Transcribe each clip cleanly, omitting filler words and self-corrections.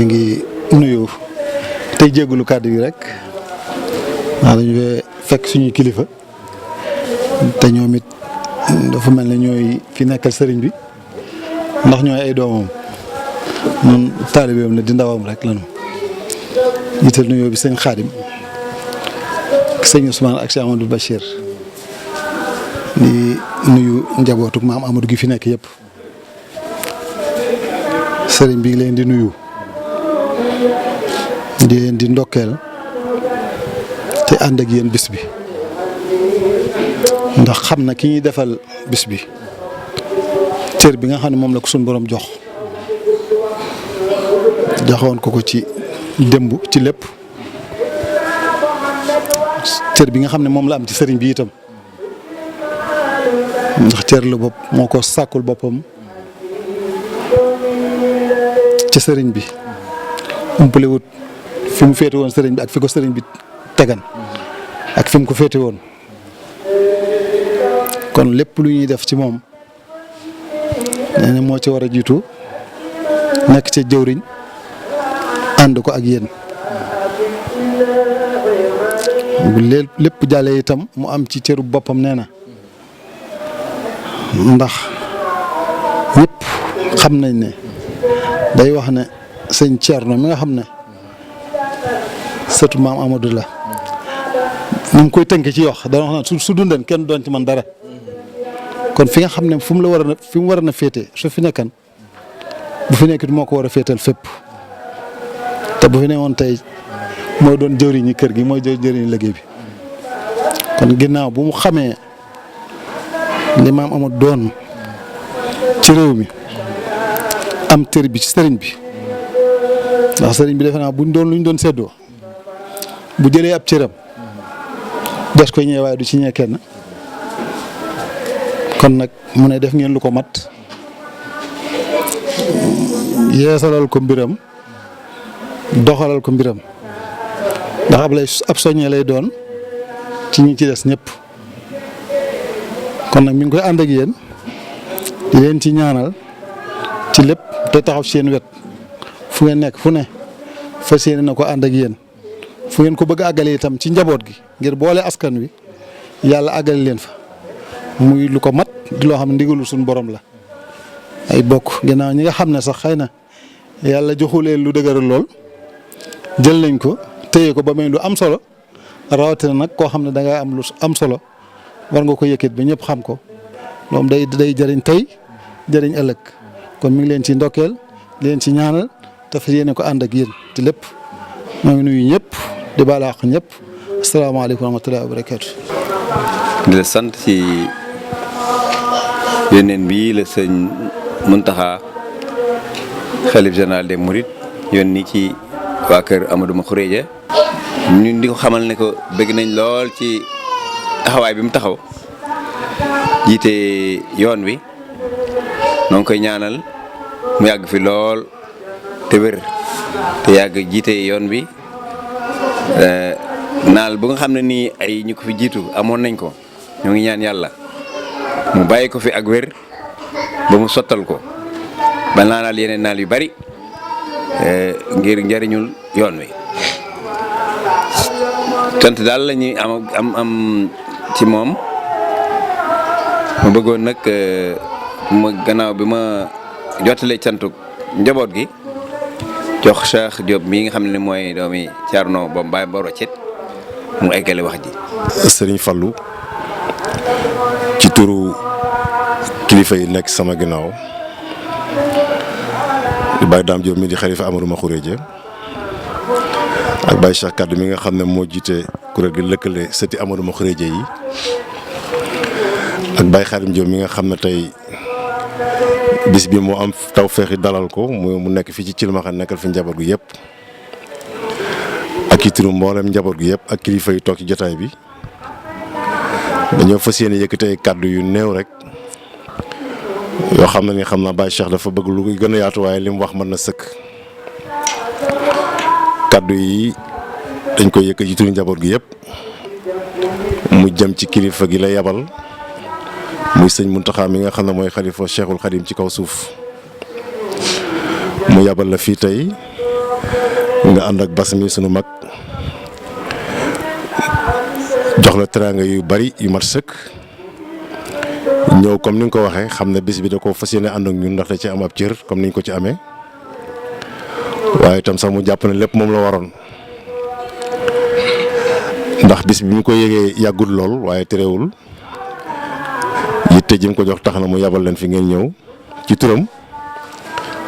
ngi nuyu tey jégalu kàddu yi rek waaw dañu fee fekk suñuy kilifa te ñoom it dafa mel ne ñooy fi nekkal sëriñ bi ndax ñooy ay doomam ñun taalibeem la di ndawam rek lañu jiital nuyoo bi sëñ Xaadim sëñ Ousmane ak Cheikh Amadou Bachir di nuyu njabootu maam Amadou gi fi nekk yëpp sëriñ bi leen di nuyu di leen di ndokkeel te ànd ak yéen bis bi ndax xam na ki ñuy defal bis bi cër bi nga xam ne moom la ko suñu borom joxoon ko ci démb ci lépp cër bi nga xam ne moom la am ci sëriñ bi itam ndax cër la bopp moo ko sàkkul boppam ci sëriñ bi umpale wut fi mu féete woon sëriñ bi ak fi ko sëriñ bi tegan ak fi mu ko féete woon kon lépp lu ñuy def ci moom nee na moo ci war a jiitu nekk ci jëwriñ ànd ko ak yéen bu lépp jàllee itam mu am ci cëru boppam nee na ndax ñëpp xam nañ ne day wax ne sëñ Thierno mi nga xam ne sëtu maam Amadou la ni mu koy tënk ci wax dana wax ne su dundan kenn doon ci man dara kon fi nga xam ne fu mu war a féete su fi nekkan bu fi nekkit moo ko war a féetal fépp te bu fi ne woon tey mooy doon jëwriñu kër gi mooy jëwriñu liggéey bi kon ginnaaw bu mu xamee li maam Amadou doon ci réew mi am tër bi ci sëriñ bi ndax sëriñ bi defe naa buñ doon luñ doon séddoo bu jëlee ab cëram des koy ñëwee waaye du ci ñee kenn kon nag mu ne def ngeen lu ko mat yeesalal ko mbiram doxalal ko mbiram ndax ab soññee lay doon ci ñi ci des ñëpp kon nag mi ngi koy ànd ak yéen di leen ci ñaanal ci lépp te taxaw ci seen wet fu ngeen nekk fu ne fas yéene na ko ànd ak yéen fu ngeen ko bëgg a àggale itam ci njaboot gi ngir boole askan wi yàlla àggale leen fa muy lu ko mat di loo xam ne ndigalu suñu borom la ay bokk ginnaaw ñi nga xam ne sax xëy na yàlla joxu leen lu dëgëral lool jël nañ ko téye ko ba muy lu am solo rawatina nag koo xam ne da ngay am lu am solo war nga ko yëkkit ba ñëpp xam ko loolu day jëriñ tey jëriñ ëllëg kon mi ngi leen ci ndokkeel di leen ci ñaanal te fas yéene ko ànd ak yéen ci lépp maa ngi nuyu ñëpp di baal àq ñëpp asalaamaaleykum wa rahmatullahi wa barakaatu. di la sant ci yónneen bii la sëñ Muntaxa xalif général des Mourides yónni ci waa kër Amadou Makhourédia ñun di ko xamal ne ko bëgg nañ lool ci taxawaay bi mu taxaw jiite yoon wi noo ngi koy ñaanal mu yàgg fi lool te wér te yàgg jiite yoon bi naal bu nga xam ne nii ay ñu ko fi jiitu amoon nañ ko ñoo ngi ñaan yàlla mu bàyyi ko fi ak wér ba mu sottal ko ba naanal yeneen naal yu bari ngir njariñul yoon wi sant daal la ñuy am ci moom ma bëggoon nag ma gannaaw bi ma jottalee cantuk njaboot gi jox Cheikh Diop mii nga xam ne mooy doomi Thierno ba Mbaye Boro Cet mu eggale wax ji. Serigne Fallou ci turu kilifa yi nekk sama ginnaaw di Baye Dame Diop mi di xalifa Amadou Makhourédia ak Baye Cheikh Kaddu mi nga xam ne moo jiite kuréel gi lëkkale sëti Amadou Makhourédia yi ak Baye Khadim Diop mi nga xam ne tey bis bi moo am taw feexi dalal ko mu nekk fii ci Thilmakha nekkal fi njaboot gi yëpp ak ci turu mboolem njaboot gi yëpp ak kilifa yi toog ci jotaay bi dañoo fas yéene yëkkati ay kàddu yu néew rek yoo xam ne ni xam naa Baye Cheikh dafa bëgg lu gën a yaatu waaye li mu wax mën na sëkk kàddu yi dañ koy yëkkati ci turu njaboot gi yëpp mu jëm ci kilifa gi la yabal muy sëñ Muntaxa mi nga xam ne mooy xalifa Cheikhul Khadim ci kaw suuf mu yabal la fii tey nga ànd ak bas mi sunu mag jox la teraanga yu bari yu mat sëkk ñëw comme ni nga ko waxee xam ne bis bi da ko fas yéene ànd ak ñun ndax da ci am ab cër comme ni ñu ko ci amee waaye itam sax mu jàpp ne lépp moom la waroon ndax bis bi ñu ko yëgee yàggul lool waaye terewul yitte ji mu ko jox tax na mu yabal leen fi ngeen ñëw ci turam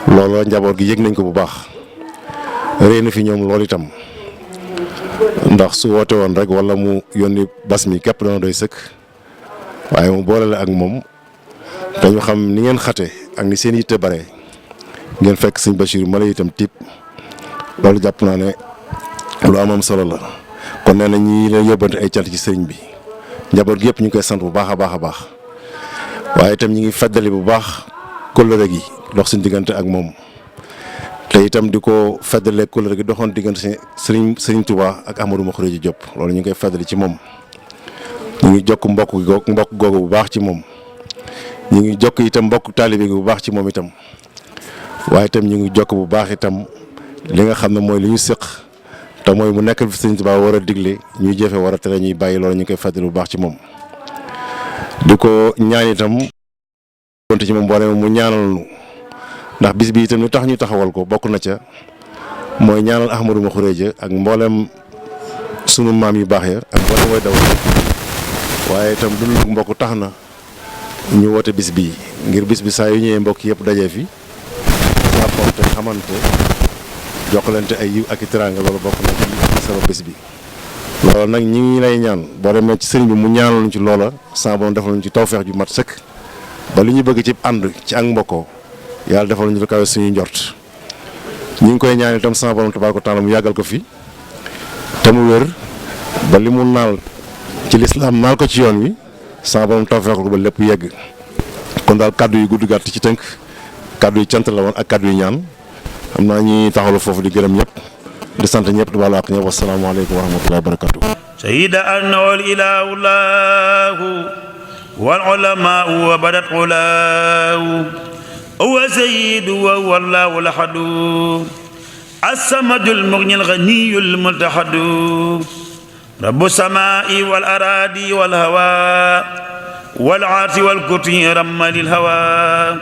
looloo njaboot gi yëg nañ ko bu baax réy na fi ñoom loolu itam ndax su woote woon rek wala mu yónni bas mi képp dana doy sëkk waaye mu boole la ak moom dañu xam ni ngeen xate ak ni seen yitte bare ngeen fekk sëñ Bachir ma la itam tiib loolu jàpp naa ne lu am solo la kon nee na ñi leen yóbbante ay cant ci sëriñ bi njaboot gi yëpp ñu ngi koy sant bu baax a baax a baax waaye itam ñu ngi feddali bu baax kóllëre gi dox suñ diggante ak moom te itam di ko feddalee kóllëre gi doxoon diggante sëriñ Touba ak Ahmadou Makhourédia Diop loolu ñu ngi koy feddali ci moom ñu ngi jokk mbokk googu bu baax ci moom ñu ngi jokk itam mbokk taalibe gi bu baax ci moom itam waaye itam ñu ngi jokk bu baax itam li nga xam ne mooy li ñu séq te mooy mu nekk fi sëriñ Touba war a digle ñuy jëfe war a tere ñuy bàyyi loolu ñu ngi koy feddali bu baax ci moom di ko ñaan itam konte ci moom boo demee mu ñaanal nu ndax bis bi itam lu tax ñu taxawal ko bokk na ca mooy ñaanal Ahmadou Makhourédia ak mboolem sunu maam yu baax ya ak mboolem way daw waaye itam dund mbokk tax na ñu woote bis bii ngir bis bi saa yu ñëwee mbokk yëpp dajee fi jàppante xamante jokkalante ay yiw ak i teraanga loolu bokk na ci sabab bis bi loolu nag ñi ngi lay ñaan boo demee ci sëriñ bi mu ñaanal ñu ci loola sa borom defal ñu ci tawfeex ju mat sëkk ba li ñu bëgg ci ànd ci ak mbokkoo yàlla defal ñu lu kawe suñuy njort ñu ngi koy ñaan itam sa borom tabaaraka taala mu yàggal ko fi te mu wér ba li mu naal ci lislaam naal ko ci yoon wi sa borom tawfeexal ko ba lépp yegg kon daal kàddu yu gudd gàtt ci tënk kàddu yu cant la woon ak kàddu yu ñaan xam naa ñi taxawlu foofu di gërëm ñëpp di sant ñëpp di baalu àq ñëpp wasalaamaaleykum wa rahmatullahi wa barakatuh shahida annahu al-ilahu llahu wal ulamau wa badat ulahu huwa sayyidu wa huwa allahu al-ahadu as-samadu al-mughni al-ghaniyu al-multahadu rabbu samai wal aradi wal hawa wal arsi wal kursi ramma lil hawa